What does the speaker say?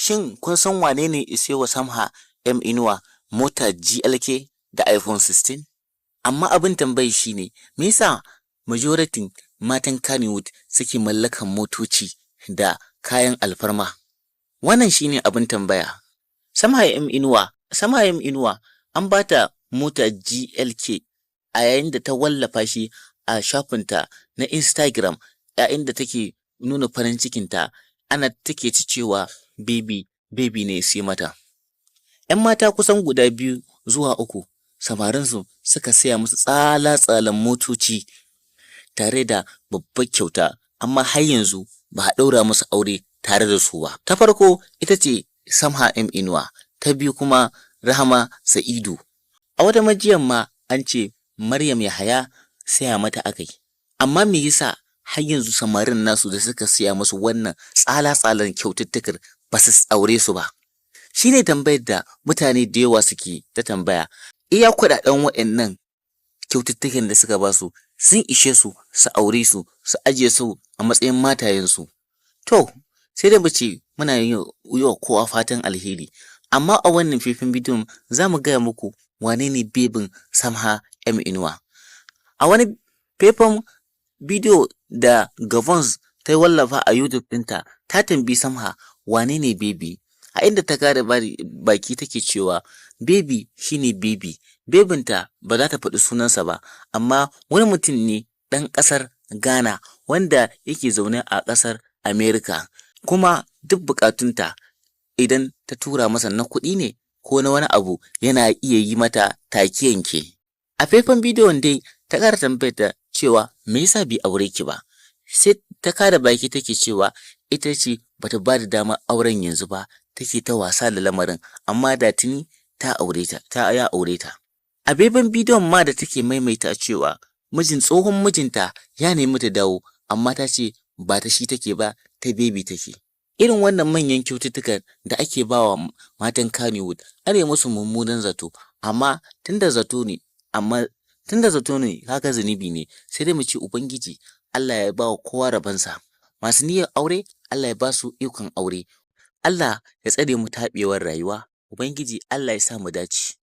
Shin kun san wane ne ya sayo wa Samha M Inuwa mota GLK da iPhone 16? Amma abin tambayar shi ne, me yasa majoratin matan Kannywood suke mallakan motoci da kayan alfarma? Wannan shi ne abin tambaya. Samha M Inuwa, Samha M Inuwa an ba ta mota GLK a yayin da ta wallafa shi a shafinta na Instagram, yayin da take nuna farin cikinta, ana take ta cewa baby, baby ne ya sai mata. 'Yan mata kusan guda biyu zuwa uku samarinsu suka saya musu tsala-tsalan motoci tare da babbar kyauta, amma har yanzu ba a ɗaura musu aure tare da su ba. Ta farko ita ce Samha M Inuwa, ta biyu kuma Rahama Sa'idu. A wata majiyar ma an ce Maryam Yahaya saya mata aka yi. Amma me yasa har yanzu samarin nasu da suka saya musu wannan tsala-tsalan kyaututtukar ba su aure su ba? Shi ne tambayar da mutane da yawa suke ta tambaya. Iya kuɗaɗen waɗannan kyaututtukan da suka ba su sun ishe su su aure su, su ajiye su a matsayin matayensu. To, sai dai mu ce muna yi wa kowa fatan alheri. Amma a wannan faifan bidiyon za mu gaya muku wane ne bebin Samha M Inuwa. A wani faifan bidiyo da Gavons ta wallafa a YouTube ɗinta, ta tambayi Samha wane ne baby? A inda ta kare baki take cewa baby shi ne baby. Bebinta ba za ta faɗi sunansa ba, amma wani mutum ne ɗan ƙasar Ghana wanda yake zaune a ƙasar America. Kuma duk buƙatunta idan ta tura masa na kuɗi ne ko na wani abu, yana iya yi mata take yanke. A faifan bidiyon dai ta ƙara tambayar ta cewa me yasa bai aure ki ba? Sai ta kada baki take cewa ita ce bata ba da damar auren yanzu ba, take ta wasa da lamarin, amma da tuni ta aure ta, ta ya aure ta. A faifan bidiyon ma da take maimaita cewa mijin, tsohon mijinta ya nemi ta dawo, amma ta ce ba ta shi take ba, ta baby take. Irin wannan manyan kyaututtukan da ake ba wa matan Kannywood ana musu mummunan zato, amma tunda zato ne, amma tunda zato ne kaga zunubi ne, sai dai mu ce Ubangiji Allah ya ba wa kowa rabonsa. Masu niyyar aure, Allah ya ba su ikon aure. Allah ya tsare mu taɓewar rayuwa. Ubangiji Allah ya sa mu dace.